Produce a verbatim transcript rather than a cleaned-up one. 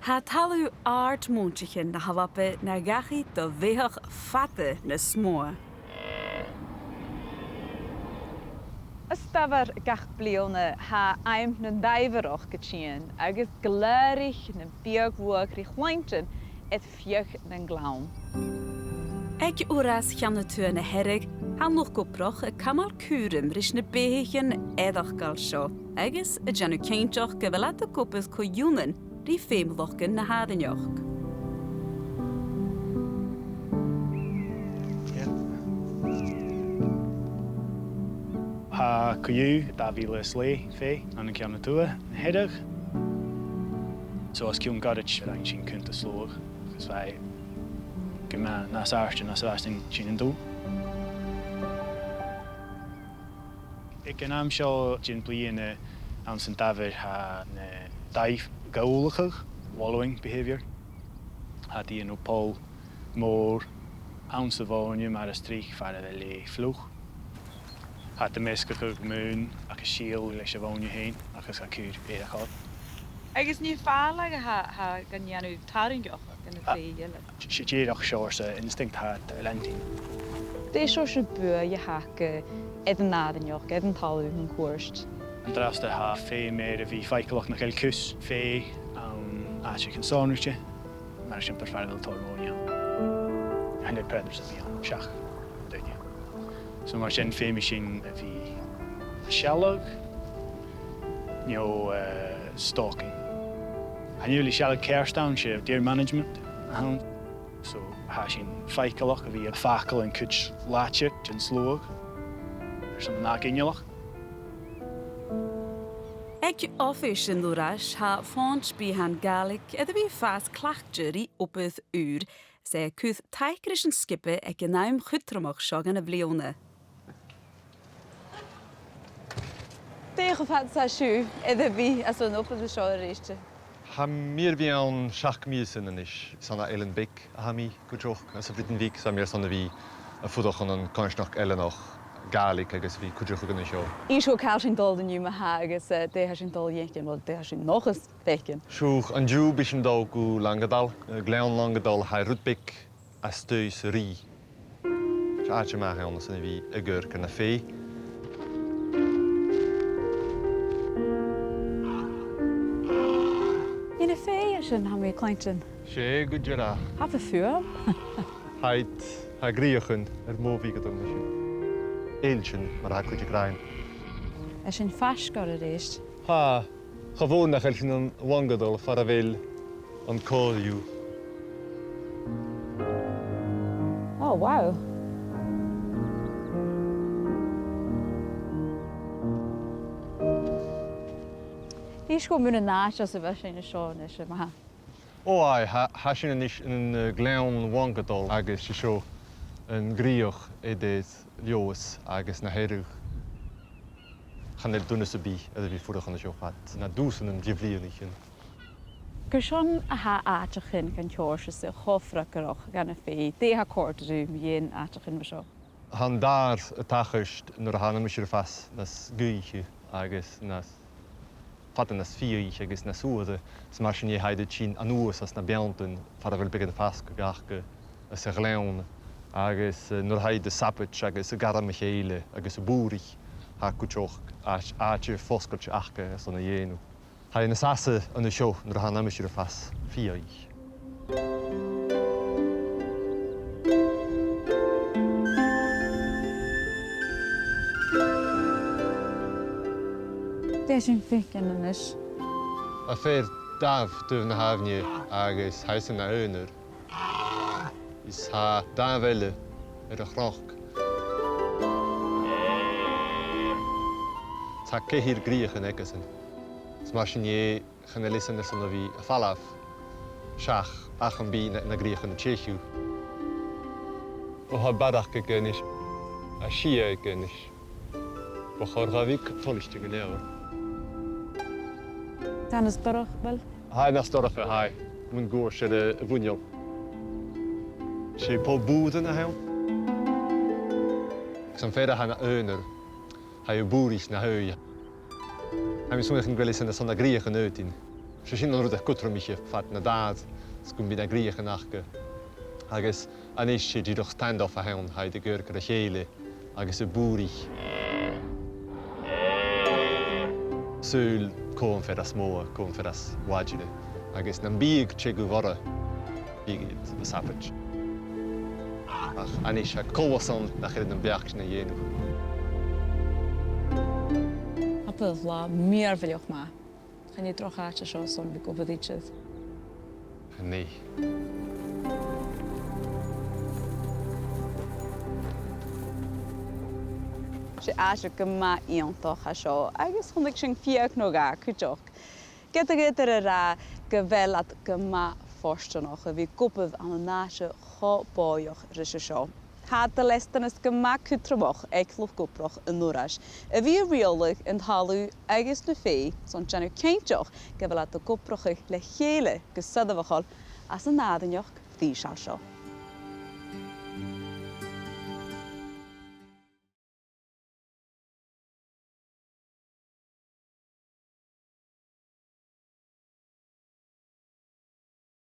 Tha talamh àrd-mhòintich na h-Alba na dhachaigh do bheathach fada nas motha. As t-samhradh gach bliadhna tha àm nan dàimhearachd a' tighinn agus glèidhidh na biadh-bhuadhaich ri chluinntinn air feadh nan gleann. Aig Urras Cheann a Tuath na Hearadh, tha luchd-obrach a' cumail cùram ris na beathaichean eireachdail seo, agus a' dèanamh cinnteach gu bheil iad ag obair co-ionann ri feumalachdan na h-àrainneachd. Tha co-dhiù dà mhìle 's leth fèidh ann an Ceann a Tuath na Hearadh. So os cionn goirid rinn sinn cunntas sluaigh, agus bha e gu math nas àirde na bha sinn an-diugh. Aig an àm seo den bhliadhna anns an Dàmhair tha na dàimh ga ullachadh, wallowing behaviour. Tha iad a' dèanamh poll mòr anns a' mhòine mar as trice far a bheil e fliuch. Tha iad a' measgachadh maoin agus sìol leis a' mhòine fhèin agus ga cur air a' chorp. Agus nì fàileadh a tha, tha gan dèanamh tarraingeach dha na fèidh eile. 'S e dìreach seòrsa instinct a th' aca a leantainn. Dè seòrsa buaidh a th' aca air an àrainneachd, air an talamh mun cuairt? An-dràsta tha feum air a bhith faiceallach nach eil cus fèidh ann an àiteachan sònraichte, mar eisimpleir far a bheil tòrr mhòine ann. Chan eil predators a bhith ann seach duine. So mar sin feumaidh sinn a bhith a' sealg no, eh, stalking. Chan eil sealg ceart ann, 's e deer management a th' ann. So tha sinn faiceallach a bhith a' fàgail an cuid làidir den t-sluagh airson an ath ghinealach. Aig oifis an Urrais tha fònt-bithean Gàidhlig air a bhith a' fàs cleachdte ri obair ùr, 's e a' cur taic ris an sgioba aig an àm chudromach seo dhen a' bhliadhna. Dè cho fad 's a tha sibh air a bhith anns an obair seo a-rithist? Tha mi air a bhith ann seachd mìosan a-nis. 'S ann à Eilean Beag a tha mi cuideachd, anns a' Bhreatainn Bhig, 's tha mi airson a bhith a' fuireach ann an coimhearsnachd eileanach Gàidhlig agus a bhith cuideachadh an seo. Innis dhomh càit a bheil sinn a' dol an-diugh ma-thà agus, eh, dè tha sinn a' dol a dh'fhaicinn, well, dè tha sinn an dòchas fhaicinn. Siuthad, an-diugh bidh sinn a' dol gu Langadal, eh, Gleann Langadal, tha e rud beag a-staigh san rìgh. 'S e àite math a th' ann airson a bhith a' cur gu na fèidh. Nì na fèidh sin, tha mi a' cluinntinn. 'S e gu dearbh. Tha iad fuar. Tha iad, tha griochan air mo bhith gu dona seo. Èildean, mar a tha cuid ag ràdh. Tha sinn faisg orra a-rithist. Tha. Cha mhòr nach eil sinn ann an Langadal far a bheil an còrr dhiubh. Oh, wow. Innis dhomh mun an àite anns a bheil sinn an seo a-nis, ma-thà. Ò, aidh, tha, tha sinn a-nis ann an, eh, Gleann Langadal agus 's e seo an crìoch eadar Leòdhas agus na Hearadh. Chan eil duine sam bith air a bhith a' fuireach an seo fad na dusan de bhliadhnaichean. Carson a tha àiteachan dhen t-seòrsa seo cho freagarrach dha na fèidh? Dè tha a' còrdadh riut mu dheidhinn àiteachan mar seo? Tha an dàr a' tachairt nuair a tha an aimsir a' fàs nas gaoithe agus nas, fada nas fiadhaich agus nas fhuaire, is mar sin tha iad a' tighinn a-nuas às na beanntan far a bheil beagan fasgadh aca anns a' ghleann, agus, eh, nuair a tha iad a' sabaid agus a' gairm a chèile agus a' bùirich, tha cuideachd àit-, àite fosgailte aca airson a dhèanamh. Tha e nas fhasa an seo nuair a tha an aimsir a' fàs fiadhaich. Dè tha sinn a' faicinn a-nis? Tha fear damh taobh na h-aibhne agus tha esan na aonar. Is tha damh eile air a' chnoc. Tha ceithir ghrìochan aigesan. Is mar sin, chan eil esan airson a bhith a' falbh seach ach am bi na, na grìochan a' teicheadh. Ò, tha barrachd aige a-nis. Tha sia aige a-nis. Bu chòir dha a bhith toilichte gu leòr. Tha e nas dorcha, a bheil? Tha e nas dorcha, tha e. Mun cuairt air a, a mhuineal. 'S e poll bùirn a th' ann. Agus am fear a tha na aonar, tha e a' bùirich na h-aoigh. Tha mi a' smaoineachadh gu bheil esan airson na grìochan fhaotainn. 'S e sin an rud a tha cudromach fad na dàimh, 's gum bi na cridheachan aca. Agus a-nis 's e dìreach stand-off a th' ann, tha iad a' coimhead air a chèile agus a' bùirich. Saoil cò am fear as motha, cò am fear as maighdeanna, agus nam biodh teagamh orra, bhiodh iad a' sabaid. Ach a-nis tha coltas ann nach urrainn dhomh beachd sin a dhèanamh. Abair latha mìorbhaileach math. Chan e droch àite seo airson a bhith ag obair idir. Chan e. 'S e àite gu math iongantach a tha seo, agus chunnaic sinn fiadh no dhà cuideachd. Ged a dh'fhaodar a ràdh gu bheil iad gu math fortanach a bhith ag obair ann an àite cho bòidheach ris a seo. Tha dleastanas gu math cudromach aig luchd-obrach an Urrais a bhith a' riaghladh an talamh agus na fèidh, son dèanamh cinnteach gu bheil iad ag obrachadh le chèile gu soirbheachail anns an àrainneachd phrìseil seo.